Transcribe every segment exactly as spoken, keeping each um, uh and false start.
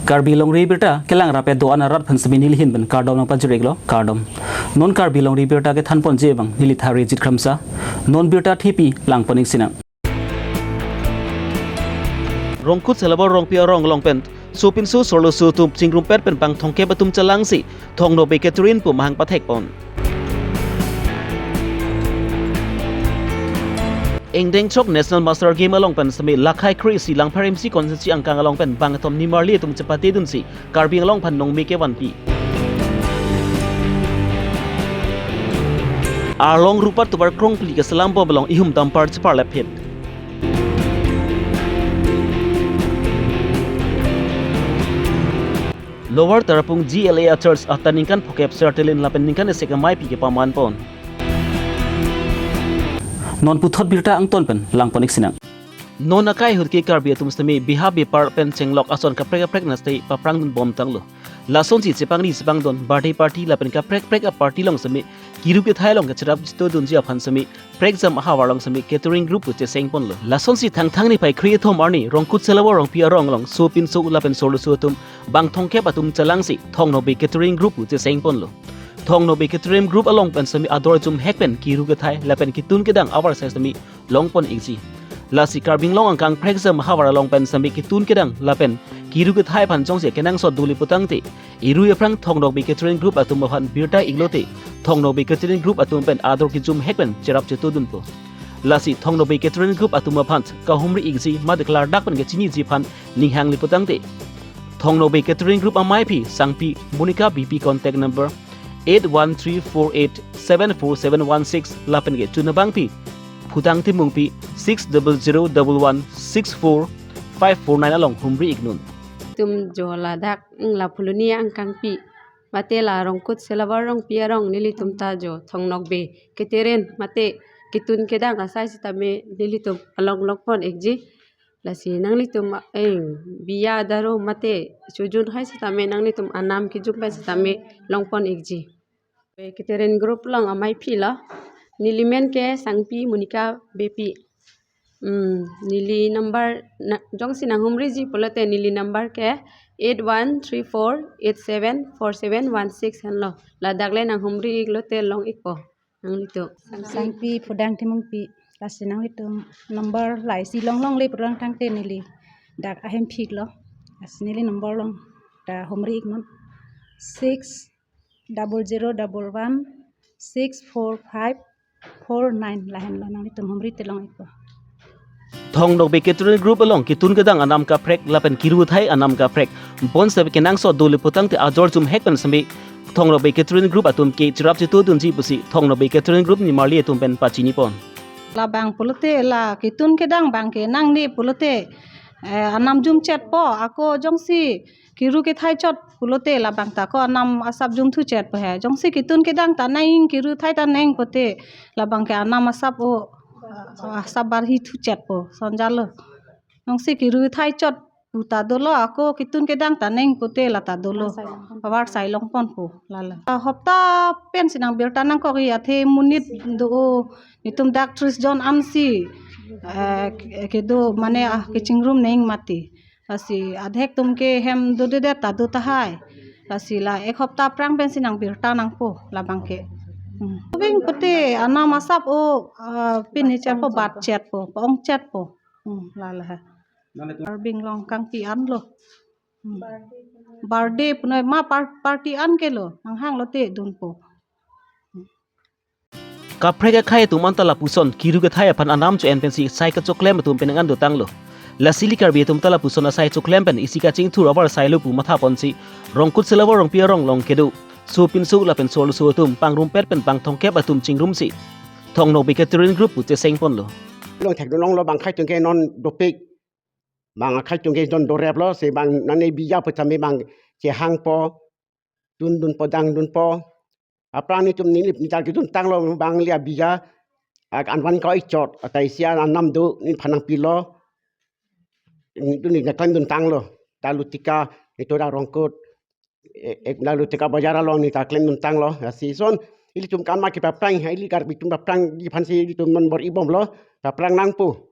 Karbi Longri Abirta kelang rapet do-an arat aphan semi nelihin pen kardom nangpajir-iklo, kardom. Non Karbi Longri Abirta kethanponji abang neli Tharijit Kramsa. Non birta thepi langpon-ik sinang. Rongkut Selawar Rongpi arong along pen sopinso sorloso atum chingrumpet pen bang thomkep atum chelangsi Thong Nokbe Catering pu mahang pathekpon. Ingdeng chok National Master Game along pen semi lakhai kre-isi Langpher M C constituency angkang along pen bang atum nimarli atum chepatedunsi Karbi Anglong aphan nongme kevanpi. Arlong rupat tovar krongpli keselam bom along ihum dampar cheparlephet. Lower Tarapung G L A a church ata ningkan phokep sertelin lapen ningkan isi amaipi kepamanpon. Non puthot birta angton pen langpon-ik sinang. Non akai ahut ke Karbi atum semi biha bepar pen chenglok ason kaprek kaprek nasti paprangdun bomtanglo. Lasonsi chepangri chepangdun birthday party lapen kaprek kaprek a party along semi kiru kethai along kacherap chetodunji aphan semi prekjam ahavar along semi catering group pu chesengponlo. Lasonsi Thangthang niphai kre-ithom arni Rongkut Selawar Rongpi arong along sopinso lapen sorloso atum bang thomkep atum chelangsi Thong Nokbe Catering Group pu chesengponlo. Thong Nokbe Catering Group along pen semi ador jumhek pen kiru kethai lapen kitun kedang avarsai semi longpon-ikji. Lasi Karbi Anglong angkang prekjam ahavar along pen semi kitun kedang lapen kiru kethai aphan jongsi kenangsot dole putangte irui aphrang Thong Nokbe Catering Group atum aphan birta-iklote Thong Nokbe Catering Group atum pen ador kejumhek pen cherap chetodunpo. Lasi Thong Nokbe Catering Group atum aphan kahumri-ikji mate klardak pen kachiniji aphan ning hangli putangte Thong Nokbe Catering Group amaipi sangpi Monica B P, contact number eight one three four eight seven four seven one six lapen kechun abangpi Phudang Timungpi six double zero double one six four five four nine along humri-iknun. Tum jo ladak ingla Phuloni angkangpi mate la Rongkut Selawar Rongpi arong nelitum ta jo Thong Nokbe Catering mate kitun kedang asai sitame nelitum along longpon-ikji. Lasi nanglitum eng biya daru mate sujun hai sitame nanglitum anam kejum pen sitame longpon-ikji. Catering group along amaipi lo. Neli men ke sangpi Monica B P. Hmm, neli number na, jongsi nanghumriji pulote neli number ke eight one three four eight seven four seven one six henlo. Ladak le nanghumri-iklote long-ikpo. Nanglitum. Sangpi Phudang Timungpi. Lasi nanglitum number laisi longlongle purang tangte neli dak ahem phiklo. Lasi neli number along ta humri-iknon. Six double zero double one six four five four nine lahenlo, nanglitum humrite long-ikpo. Thong Nokbe Catering Group along kitun kedang anam kaprek lapen kiru kethai anam kaprek bonsep kenangsot dole putangte ador jumhek pen semi Thong Nokbe Catering Group atum ke cherap chetodunji pusi Thong Nokbe Catering Group nimarli atum pen pachinipon. Labang pulote la kitun kedang abang ke nangne pulote, eh, anam jumchetpo, ako jongsi kiru kethai chot pulote labang ta ko anam asap jumthuchetpo he. Jongsi kitun kedang ta neng, kiru kethai ta neng pote labang ke anam asap o, asap barhi thuchetpo, sonjalo. Jongsi kiru kethai chot pu ta dolo, ako kitun kedang ta neng pote la ta dolo. Avarsai longponpo lala. Ah, hopta pensi nang birta nangkok-i athe monit do-o, netum dak tris jon ansi, eh, ke-, kedo mane, ah, kechingrum neng mati. Lasi adhek atum ke hem dodedet ta do tahai. Lasi la ek hopta aphrang pensi nang birta nangpo labang ke. Hmm. Bing pote anam asap o, ah, pini chetpo, bat chetpo, pong chetpo. Hmm, lala. Karbi Anglong kangpi anlo. Hmm. Birthday punoi ma par-, party an kelo, nanghanglote dunpo. Kaprek akhei atum anta lapuson kiru kethai aphan anam cho-en pensi sai kachoklem atum penang an dotanglo. Lasi ili Karbi atum ta lapuson asai choklem pen isi kachingthur avarsai lo pu mathaponsi Rongkut Selawar Rongpi arong along kedo sopinso lapen sorloso atum pangrumpet pen bang thomkep atum chingrumsi Thong Nokbe Catering Group pu chesengponlo. Longthek longlo, bang akhei atum ke non dopik. Bang akhei atum ke non doreplo, si bang nangne biya pu tame bang chehangpo, tundunpo, dangdunpo. Aphrang netum neli neli ta keduntanglo bang ili abiya, ak anvan ko-ik chot, atai isi anam do neliphan nangpilo. Netum neli ta klemduntanglo. Ta Lutika, netum dak Rongkut, eh, eh, ta Lutika Bazar along neli ta klemduntanglo. Lasi son, ilitum kan ma ke paphrang, ili Karbi atum paphrangji aphansi ilitum non bor-ibomlo, paphrang nangpo.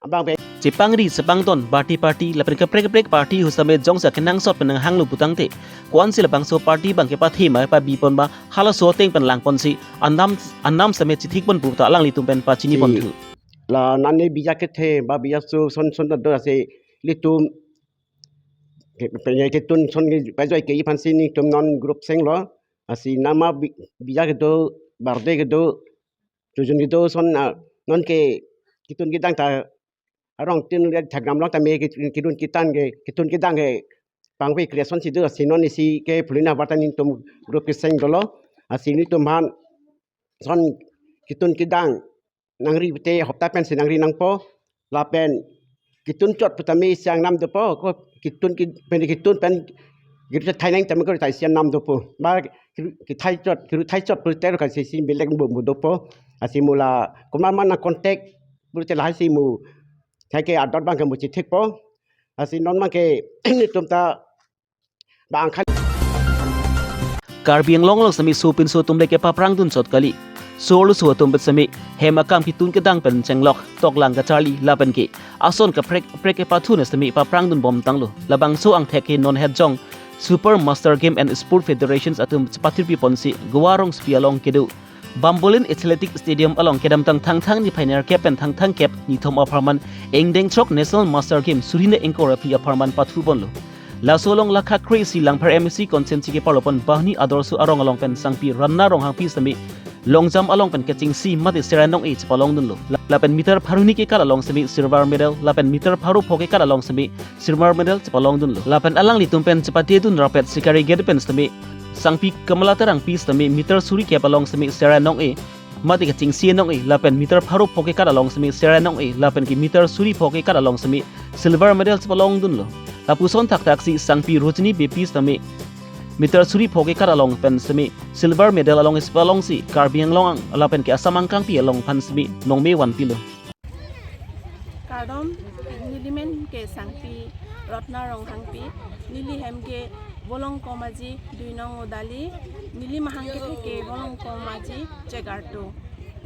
Abang pen. Pangri sepangton party party lapen kaprek kaprek party ahut sitame jongsi akenangsot pen nanghanglo putangte, ko-ansi labangso party abang kepathe ma pabi pon ma, halaso ateng pen langponsi anam anam sitame chithik pon pu ta alanglitum pen pachini Si- pon thu. La nane bija kethe ba bija su son son ta do ase ilitum ke- penye ketun son ke kajoi ke aphansi nelitum non group senglo. Asi nama bi- bija kedo, birthday kedo, chojun kedo son, ah, non ke ketun kedang ta arong tin le thakram long tame ke- kedun ketan ke ketun kedang ke pangve creation si do. Asi non isi ke pulina varta nelitum group keseng dolo. Asi nelitum aphan son ketun kedang nangri pute hopta pensi nangri nangpo. Lapen ketun chot putame isi angnam dopo, ko ketun ke- pen ketun pen giri thai nang tame ko thai isi angnam dopo. Ba kiru- kethai chot, kiru thai chot pute kasi isi belek bu bu dopo. Asi mo la komat ma nang contact pute lahai si mo thai ke adot abang ke mo chithikpo. Asi non abang ke nelitum ta bang khan. Karbi Anglong along sitame sopinso atum le kepaprang dun chot kali. So arloso atum pen sitame hem akam ketun kedang pen chenglok toklang kacharli lapen ke ason kaprek kaprek kepathun sitame paprang dun bom tanglo. Labangso angthek ke non het jong Super Master Game and Sport Federations atum chepathirpi ponsi Goa rongsopi along kedo Bambolin Athletic Stadium along kedamtang Thangthang niphai nerkep pen Thangthang kep nithom apharman engdeng throk National Master Game suri hini ingkoi ra phli apharman pathu ponlo. Laso along lakha kre-isi Langpher M A C constituency keparlo pon Bahni Adorsho arong along pen sangpi Ranna Ronghangpi sitame long jump along pen kechengsi mate Sera Nong-e chepalong dunlo. La- lapen meter pharo hini kekat along sitame silver medal, lapen meter pharo pho kekat along sitame silver medal chepalong dunlo. Lapen alanglitum pen chepate dun rapet Sikari Gate pen sitame sangpi Kamala Terangpi sitame meter suri kep along sitame Sera Nong-e mate kechengsi Nong-e, lapen meter pharo pho kekat along sitame Sera Nong-e, lapen ke meter suri pho kekat along sitame silver medal chepalong dunlo. Lapuson thakthak si sangpi Rojini Beypi sitame meter suri pho kekat along pen sitame silver medal along isi palongsi Karbi Anglong ang lapen ke Assam angkangpi along aphan sitame nongme vanpilo. Kardom, neli men ke sangpi Ratna Ronghangpi, neli hem ke Volongkom Aji, Duinong Odali, neli mahang kethe ke Volongkom Aji, Chegartu.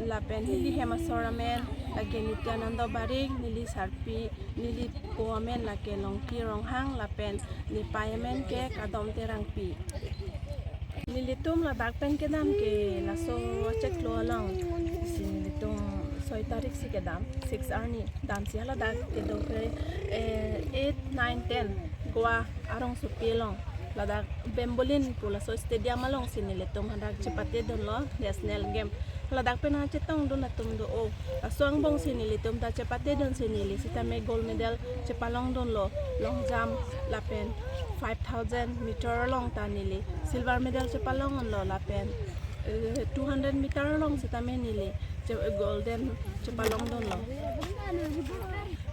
Lapen neli hem asor amen, lake Nityananda Barik, neli sarpi, neli po amen lake Longki Ronghang, lapen nepei amen ke Kadom Terangpi. Nelitum ladak pen kedam ke laso chiklo along si nelitum soi tarik si kedam, six arni damsi haladak kedo ke, eh, eight, nine, ten Goa arongsopi along ladak Bambolin pu laso stadium along si nelitum hadak chepate dunlo National Game. Ladak pen nangchetong dun atum do-o. Laso angbong si nelitum ta chepate dun si neli sitame gold medal chepalong dunlo, long jump lapen five thousand meter along ta neli silver medal chepalong dunlo lapen, eh, two hundred meter along sitame neli che- golden chepalong dunlo.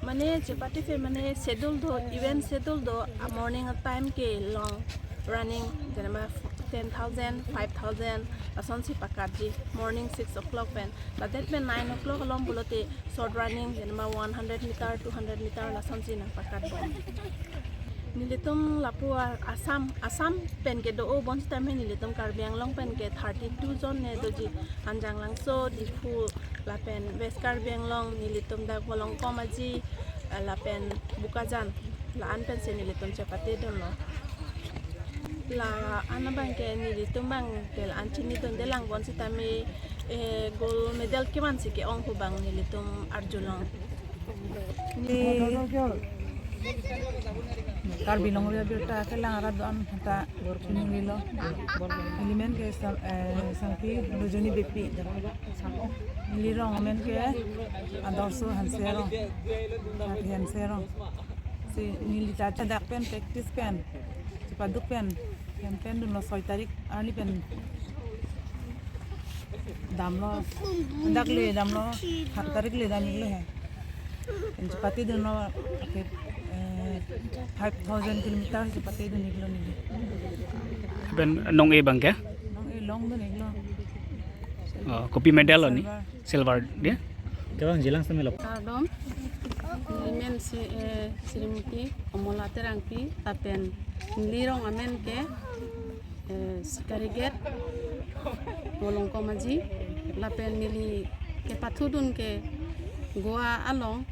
Mane chepate pen mane schedule do, event schedule do, a morning time ke long running, jenema ten thousand, five thousand, lasonsi pakatji, morning six o'clock pen. Ladak pen nine o'clock along pulote short running, jenema one hundred meter, two hundred meter, lasonsi nangpakatbom. Nelitum lapu a- Assam, Assam pen kedo-o bonsitame nelitum Karbi Anglong pen ke thirty-two jon ne doji, Hanjanglangso, Diphu, lapen West Karbi Anglong, nelitum dak Volongkom Aji, eh, lapen Bokajan, la-an pensi nelitum chepate dunlo. La-an abang ke nelitum abang ke la-an chinidunde lang bonsitame, eh, gold medal kevansi ke-ong pu abang nelitum arjulong. Ni Karbi Longri Abirta kelang arat do-an ta chinilo. Neli men ke sang- eh, sangpi Rojini Beypi. Neli rong amen ke Adorsho Hanse Rong. Sati Hanse Rong. Si neli ta chedak pen, practice pen, chepaduk pen, pen pen dunlo soi tarik arni pen damlo, dak le damlo, hat tarik le dam iklo he. Pen chepate dunlo, okay, eh, five thousand kilometer chepate dun iklo neli. Pen Nong-e abang ke? Nong-e long dun iklo. Oh, kopi medal lo ni? Silver. Silver dia? Kevang jilang sami lo. Kardom. Neli men si, eh, Srimati Omola Terangpi, lapen neli rong amen ke, eh, Sikari Gate, Volongkom Aji, lapen neli kepathudun ke Goa along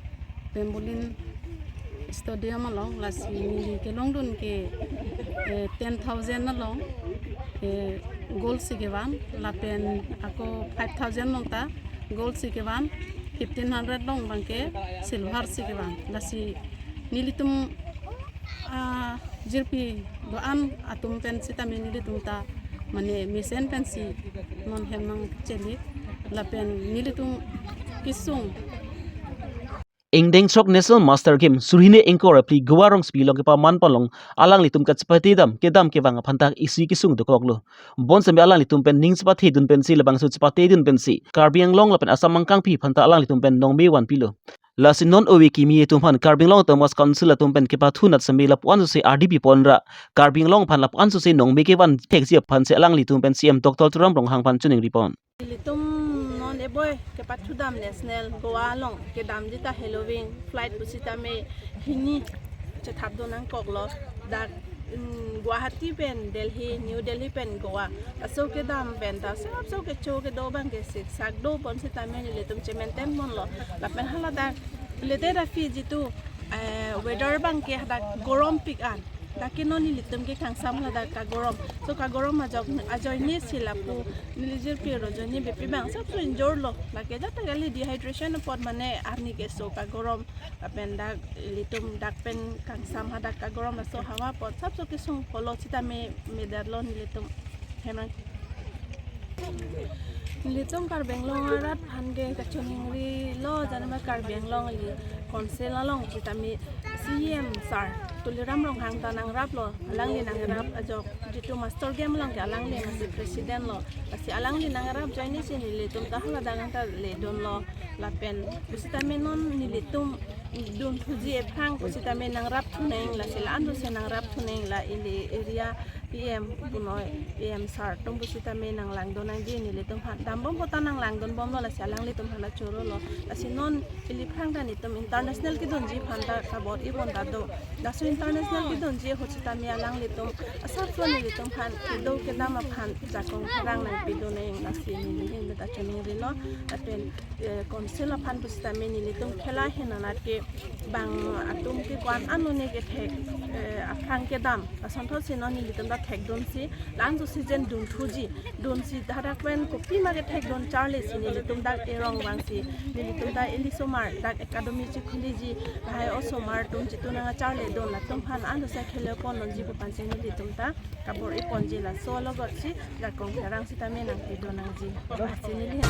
Pembulin Stadium along, lasi neli kelongdun ke, eh, ten thousand along, eh, gold si kevan, lapen ako five thousand along ta gold si kevan, fifteen hundred along abangke silver si kevan. Lasi nelitum, ah, jirpi do-an atum pen sitame nelitum ta mane mesen pensi non hem nangchele, lapen nelitum kesung. Ingdeng sok National Master Game suri hini ingkoi ra phli Goa rongsopi along kepaman ponlong alanglitum kachepate dam kedam kevang aphan ta isi kesung dokoklo. Bonsitame alanglitum pen ning chepathe dun pensi labangso chepate dun pensi Karbi Anglong lapen Assam angkangpi aphan ta alanglitum pen nongme vanpilo. Lasi non ove kimi atum aphan Karbi Anglong Autonomous Council atum pen kepathunat sitame lapu-an sose ardi pipon ra Karbi Anglong aphan lapu-an sose nongme kevan thekji aphansi alanglitum pen C M Doctor Tuliram Ronghang aphan choningri pon. Nelitum non eboi kepathudam National Goa along kedamji ta Halloween flight pusitame hini chethap do nangkoklo, dak, mm, Guwahati pen Delhi, New Delhi pen Goa, laso kedam pen ta sapso kecho kedo abangke siksak do pon sitame nelitum che-maintain ponlo. Lapen haladak lete rafi jitu, eh, weather abangke hadak gorom pik an. Dak ke non nelitum ke kangsam ladak kagorom. So kagorom ajok ajoine si lapu neli jirpi ajoine bebe abang sapso injurelo. Lake jata kali dehydration apot mane arni keso kagorom. Lapen dak ilitum dak pen kangsam hadak kagorom laso hawa apot sapso kesung polo sitame medarlo nelitum. Hemang. Nelitum Karbi Anglong arat aphan ke kachoningrilo, janama Karbi Anglong ili council along sitame C M sir Tuliram Ronghang ta nangraplo, alangli nangrap ajok jitu Master Game along ke alangli masi president lo, lasi alangli nangrap ajoine si nelitum ta haladak ta ledunlo, lapen pusitame non nelitum dunthuji aphrang pusitame nangrap thunang, lasi la-an dose nangrap thunang, la ili area P M punoi P M sir atum pusitame nanglangdun nangji nelitum aphan. Dambom apot ta nanglangdun bomlo, lasi alanglitum aphan ta chorolo. Lasi non ili aphrang ta nelitum international kedunji aphan ta kabor-i pon ta do. Laso international kedunji ahut sitame alanglitum asapso nelitum aphan kedo kedam aphan jakong pherang nangpidun nang, lasi neli ahin ta choningrilo. Lapen, eh, council aphan pusitame nelitum khela ahin anat ke bang atum ke ko-an anone kethek, eh, aphrang kedam asonthot si non nelitum ta thekdunsi la-an dose jen dunthuji, dunsi hadak pen kopima kethekdun charli si nelitum dak erong vangsi nelitum ta ili osomar dak academy chekhuliji, lahai osomar atum jitu nangcharlidun latum aphan la-an dose khele pon lonji pu pensi nelitum ta kabor-i ponji, laso alogotsi jakong pherang sitame nangpidun nangji. Lasi neli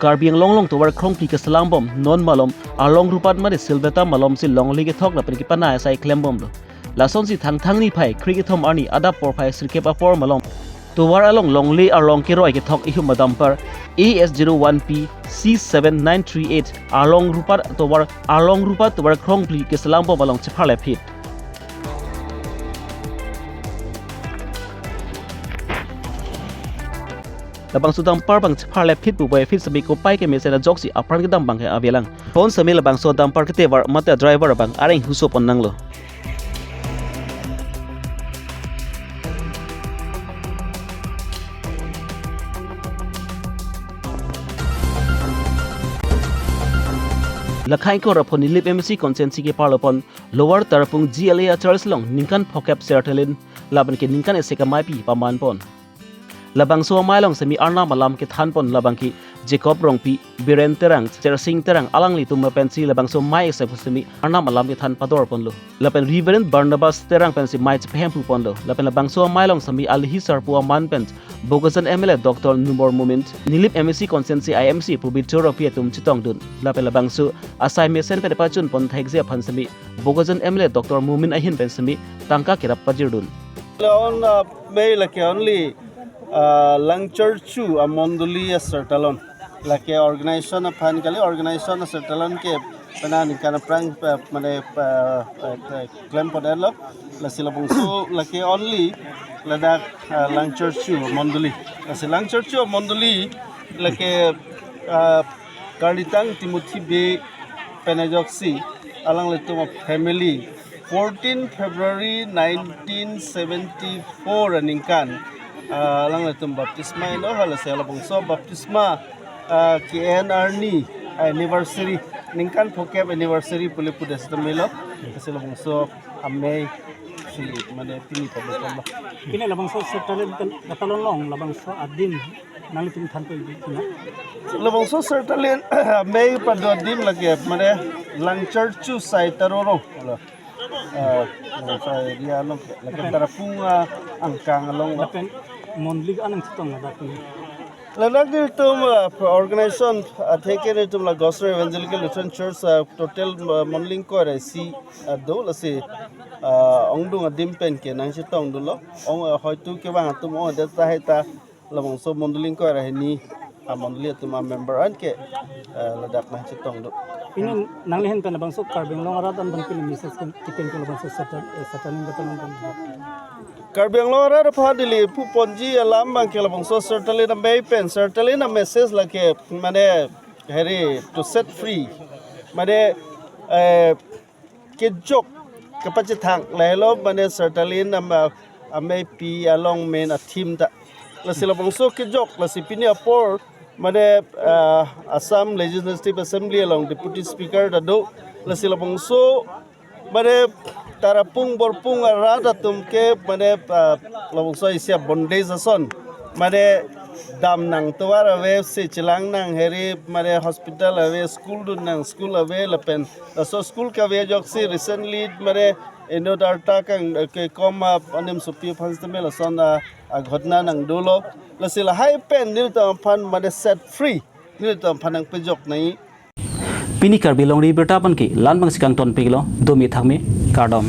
Karbi Anglong along tovar krongphli keselam bom non malom arlong rupat mate silveta malom si longle kethok lapen kepanai asai klem bomlo. Lasonsi Thangthang niphai kre-kethom arni adap porphai sirkep apor malom tovar along longle arlong keroi kethok ihum a dumper A S zero one P C seven nine three eight arlong rupat tovar, arlong rupat tovar krongphli keselam bom along chepharlep hit. Labangso dumper abang chepharlep hit pu bai feet sitame kopai kemesen ajoksi apran kedam abangke avelang. Bonsitame labangso dumper ketevar mate driver abang areng huso pon nanglo. Lakhai kor apon Nilip M A C constituency keparlo pon Lower Tarapung G L A a church along ningkan phokep serthelin lapen ke ningkan isi ameipi paman pon. Labangso amei along sitame Arnam alam kethan pon labangke Jacob Rongpi, Biren Terang, Chersing Terang alanglitum pensi labangso amei isi pu sitame Arnam alam kethan pador ponlo. Lapen Reverend Barnabas Terang pensi amei chepahemphu ponlo. Lapen labangso amei along sitame alihi sarpo aman pen Bokajan M L A Doctor Numal Momin, Nilip M A C constituency I M C Pobitro Rongpi atum chetongdun. Lapen labangso asai mesen pen pachun pon thekji aphan sitame Bokajan M L A Doctor Momin ahin pen sitame tangka kerap pajirdun. On, uh, May lake only, uh, Langchorchu amondoli asirta along. Lake organization aphan kali, organization asirta along ke pena ningkan aphrang, uh, mane, uh, uh, klem pon-etlo. Lasi labangso lake only ladak, uh, Langchorchu amondoli. Lasi Langchorchu amondoli lake, uh, Karlitang Timothy Bey pen ajoksi alanglitum a family fourteen February nineteen seventy-four aningkan, ah, alanglitum baptisma ino, halasi labangso baptisma, ah, ke-en arni anniversary Ningkan phokep anniversary pule pudes ta melo. Kasi labangso amei si mane pini padu pon lo. Pini labangso Sir Talent kan katalon long labangso adim nanglitum thanpo ibi kina. Labangso Sir Talent amei padu adim lake mane Langcharchu sai ta roro. Lo. Ah, labangso area along ke lake Tarapung, ah, angkang along lo. Lapen mondoli anang chetong ladak pini. Ladak nelitum, ah, organization atheke nelitum la Gosar Evangelical Lutheran Church, ah, total, ah, mondoli ingkoi ra isi, ah, do lasi, ah, ongdung adim pen ke nangchetong dunlo. Ong, ah, hoitu kevang atum ong adet tahai ta labangso mondoli ingkoi ra hini amondoli atum amember an ke, ah, ladak nangchetong do. Pini nanglihin pen labangso Karbi Anglong arat an pen pini message pen kipen ke labangso Sir Tal-, eh, Sir Talent katalon pen. Karbi Anglong arat aphan neli puponji alam abang ke labangso Sir Talent amei pen, Sir Talent amessage lake mane heri to set free. Mane, eh, kejok kepachethang lahelo mane Sir Talent am-, ameipi along main atheme ta. Lasi labangso kejok lasi pini apor mane, ah, Assam Legislative Assembly along Deputy Speaker ta do. Lasi labangso mane Tarapung Borpung arat atum ke mane, ah, labangso isi a bondage ason. Mane dam nang tovar ave, se chelang nang heri, mane hospital ave, school dun nang school ave, lapen laso school kave ajoksi recently mane inut arta kang, eh, kekom, ah, anim sopi aphan sitame lason, ah, ah, ghotona nang dolo. Lasi lahai pen nelitum aphan mane set free nelitum aphan nangpejok nangji. Pini Karbi Longri Abirta pen ke la-an abangsi kangton pik lo, dome thakme, kardom.